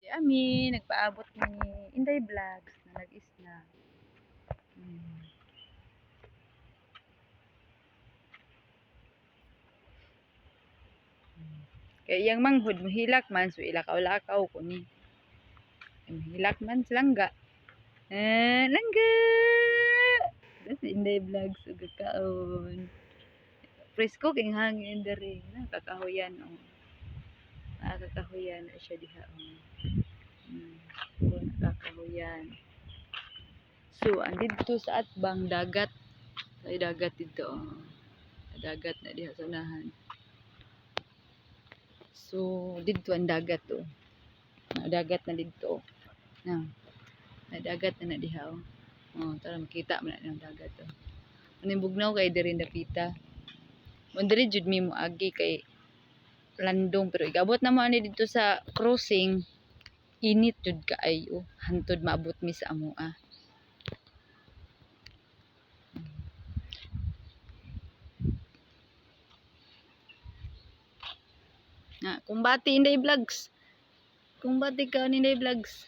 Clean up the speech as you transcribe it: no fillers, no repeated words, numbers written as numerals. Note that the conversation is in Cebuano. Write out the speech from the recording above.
Si Ami, nagpaabot ni Inday Vlogs na nag-isla. Kay iyang manghod mohilak man, so ilakaw-lakaw ko ni. Mohilak man sa langga. Eh, langga! Si Inday Vlogs ug kaon. Presko kay hangin diri, nakakahuyan oh. Nakakahuyan na siya diha oh. Oh, nakakahuyan. So, ang didto sa atbang dagat. Ay, dagat dito oh. Dagat na diha sa unahan. So, didto ang dagat oh. Na dagat na didto. Na. Na dagat na na diha oh. Oh, tara, makita man na ang dagat oh. Aning bugnaw kay diri dapita. Mo diri jud mi moagi kay landong, pero igabot na mo ani didto sa crossing, init jud kaayo hantod maabot mi sa amoa. Na, kumbati, Inday Vlogs. Kumbati ka, Inday Vlogs.